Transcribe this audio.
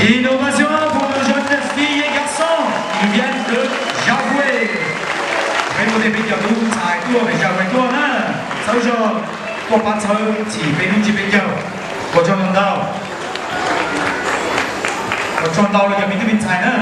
Une ovation pour nos jeunes filles et garçons qui viennent de Jaoué. Peb muaj tej peb caug tub ntxhais tuaj pem Jaoué tuaj na, txhawb zog tuaj pab txhawb chim peb lub tsis peb caug. Ua tsaug ntau, ua tsaug ntau rau cov me tub me ntxhais na.